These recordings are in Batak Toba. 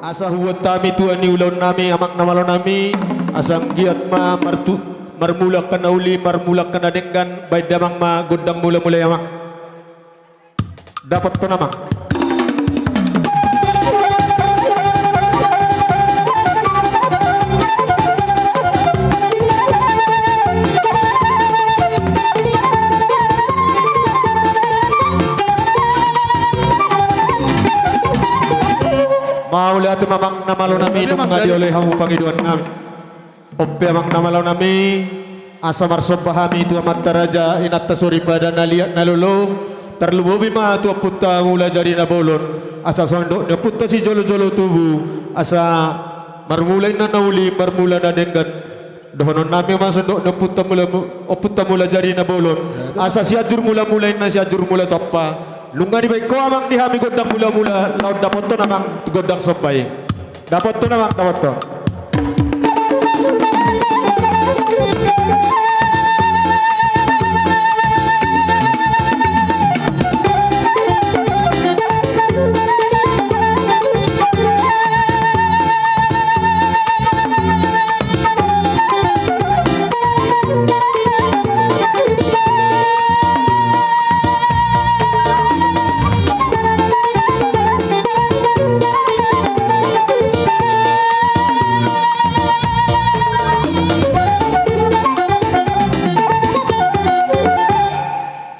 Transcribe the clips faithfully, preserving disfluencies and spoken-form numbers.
Asa hubuat hami tua ni ulaon nami, amang na malo nami, asa anggiat ma martu-, marmula angka na uli, marmula angka na denggan, baen damang ma gondang mula-mula i, amang. Dapothon, amang. Mauliate ma, amang na malo nami, nunga dioloi hamu pangidoan nami. On pe, amang na malo nami, asa marsomba hami tu amanta raja, inanta soripada na liat na lolo, tarlumobi ma tu ompunta Mulajadi Nabolon, asa sandok ni ompunta sijolo-jolo tubu, asa marmula inna na uli, marmula na denggan. Dohonon nami ma sandok ni ompunta mula mu-, ompunta Mulajadi Nabolon, asa Sianjur Mula-mula inna Sianjur Mula Tompa. Nunga dibaen ho, amang, di hami gondang mula-mula, laho dapothon, amang, gondang somba i. Dapothon, amang, dapothon.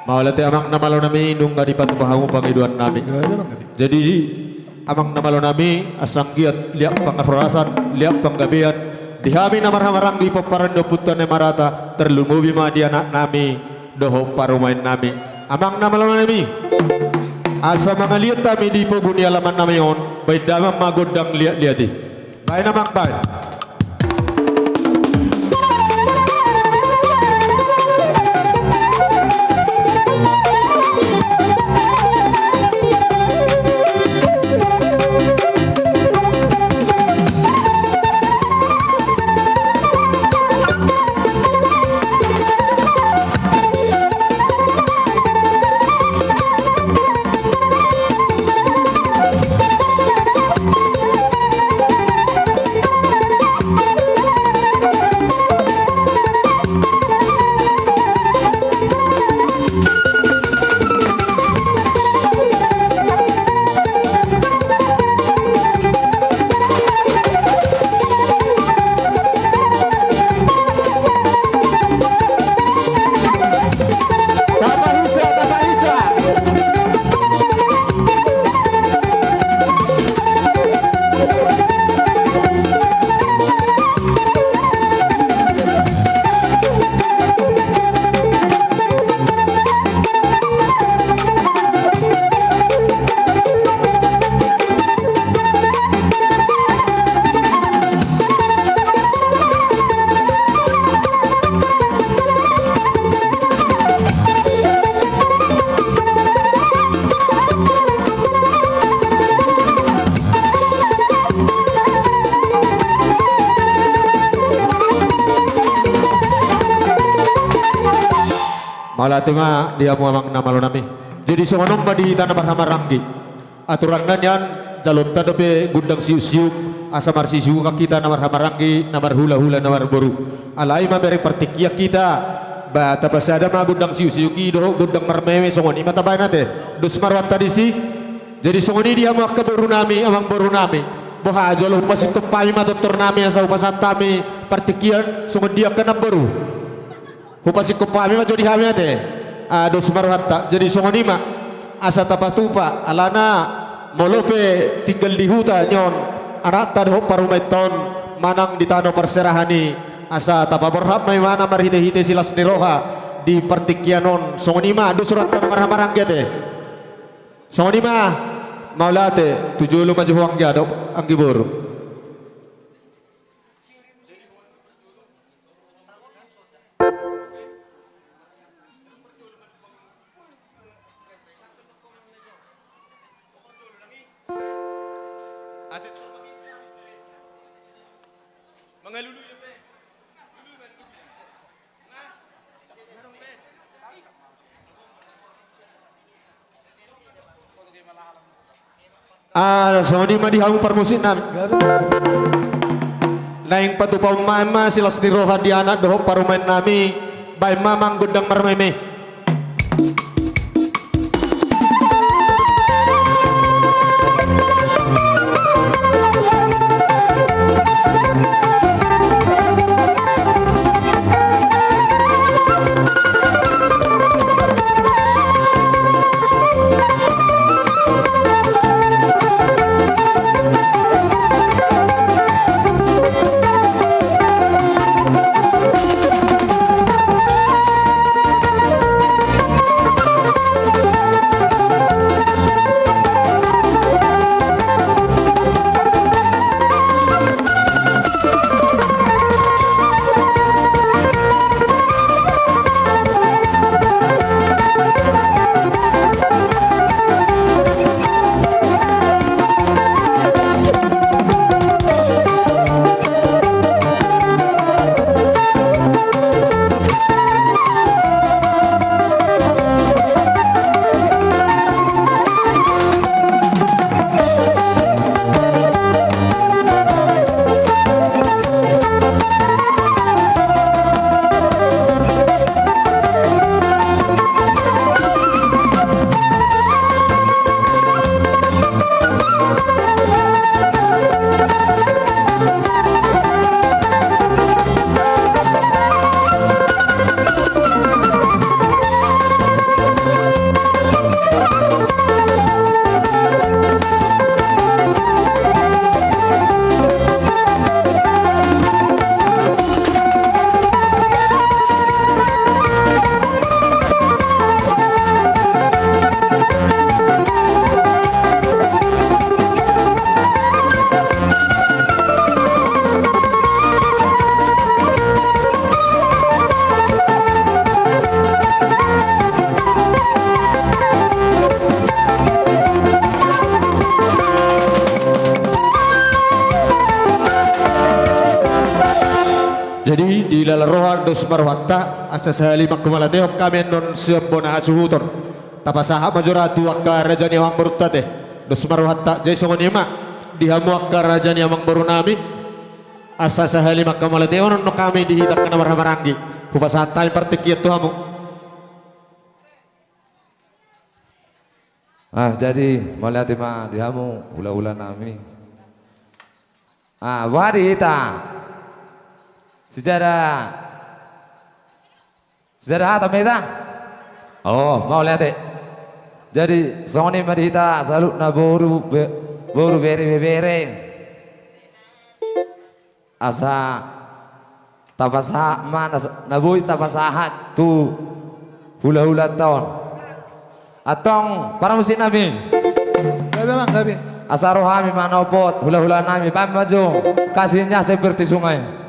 Mauliate, amang na malo nami, nunga dipatupa hamu pangidoan nami. Jadi, amang na malo nami, asa anggiat liat panghorasan, liat panggabean di hami na marhahamaranggi pomparan ni ompunta Namarata, tarlumobi ma di anak nami dohot parumaen nami. Amang na malo nami, asa mangaliat hami di pogu ni alaman nami on, baen damang ma gondang liat-liat i. Baen, amang, baen. Mauliate ma di hamu, amang na malo nami. Jadi songon on ma di hita na marhahamaranggi. Aturanna nian, jaloonta dope gondang siuk-siuk, asa marsisiukan hita na marhahamaranggi, na marhula-hula, na marboru. Alai mambereng partingkian hita, ba tapasada ma gondang siuk-siuk i dohot gondang marmeme, songon i ma tabaen ate. Dos ma rohanta disi. Jadi songon i di hamu angka boru nami, amang boru nami. Boha jolo hupasingkop hami ma tortor nami asa hupasahat hami partingkian songon dia angka namboru. Hupasingkop hami ma jo di hami ate. Ah, dos ma rohanta. Jadi songon i ma. Asa tapatupa, alana molo pe tinggal di huta nion anakta dohot parumaenta on manang di tano parserahan i, asa tapaborhat ma imana marhite-hite silas ni roha di partingkian on. Songon i ma, dos rohanta na marhahamaranggi ate. Songon i ma, mauliate, tu jolo ma jo ho anggia dohot anggi boru. Ah, songon i ma di hamu parmusik nami. Naeng patupaon ma, ma silas ni roha di anak dohot parumaen nami. Baen ma amang gondang marmeme. Jadi, di lala roha dos ma rohanta, asa sahali manghamatehon hami annon sian bona hasuhuton. Tapasahat ma jolo tu angka raja ni amangborunta te. Dos ma rohanta, jadi songon i ma di hamu angka raja ni amangboru nami. Asa sahali manghamatehon annon hami di hita angka na marhahamaranggi. Hupasahat hami partingkian tu hamu. Ah, jadi mauliate ma di hamu hulahula nami. Ah, boha di hita? Sijada, sijada hata ma hita? Oh, mauliate. Jadi songon i ma di hita saluhutna boru be-, boru bere ibebere. Asa tapasahat ma na, na boi tapasahat tu hulahulanta on. Antong parmusik nami. Gabe, Amang, gabe. Asa ro hami manopot hulahula nami, baen ma jo Kasihnya Seperti Sungai.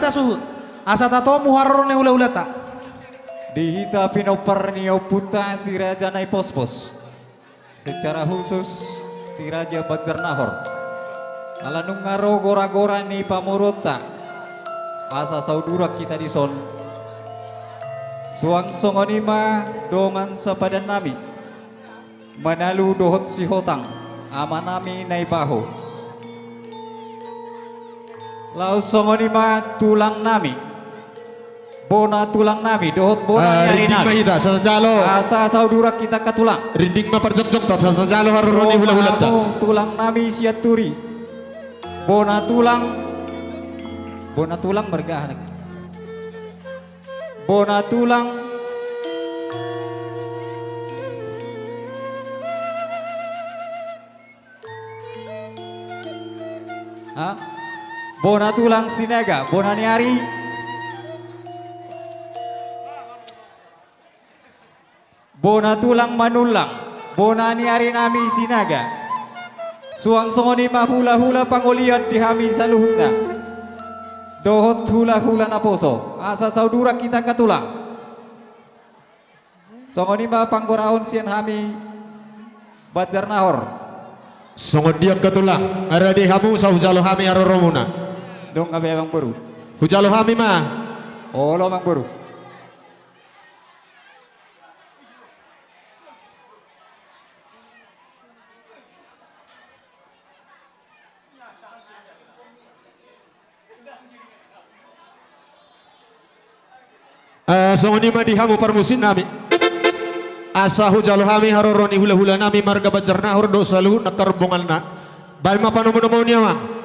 suhut, asa tatomu haroro ni hulahulanta. Di hita pinompar ni ompunta si Raja Naipospos, secara khusus si Raja Banjarnahor, ala nunga ro goragora ni pamoruonta, asa sauduran hita dison. Suang songon i ma dongan sapadan nami, Manalu dohot Sihotang, amanami Naibaho. Laos songon i ma tulang nami, bona tulang nami dohot bona ni ari nami. Ah, rinding ma hita, asa jalo. Asa sauduran hita angka tulang. Rinding ma parjongjongta, asa jalo haroro ni hulahulanta. Bona hamu tulang nami Sianturi. Bona tulang. Bona tulang marga anak. Bona tulang. Ha? Bona tulang Sinaga, bona ni ari. Bona tulang Manullang, bona ni ari nami Sinaga. Suang songon i ma hulahula pangolian di hami saluhutna. Dohot hulahula naposo, asa sauduran hita angka tulang. Songon i ma panggoraon sian hami Banjarnahor. Songon dia angka tulang, nga rade hamu asa hujalo hami haroromuna. Dung nga be amang boru. Hujalo hami ma. Olo amang boru. Eh, songon i ma di hamu parmusik nami. Asa hujalo hami haroro ni hulahula nami marga Banjarnahor dohot saluhut angka rombonganna. Baen ma panomunomu ni amang.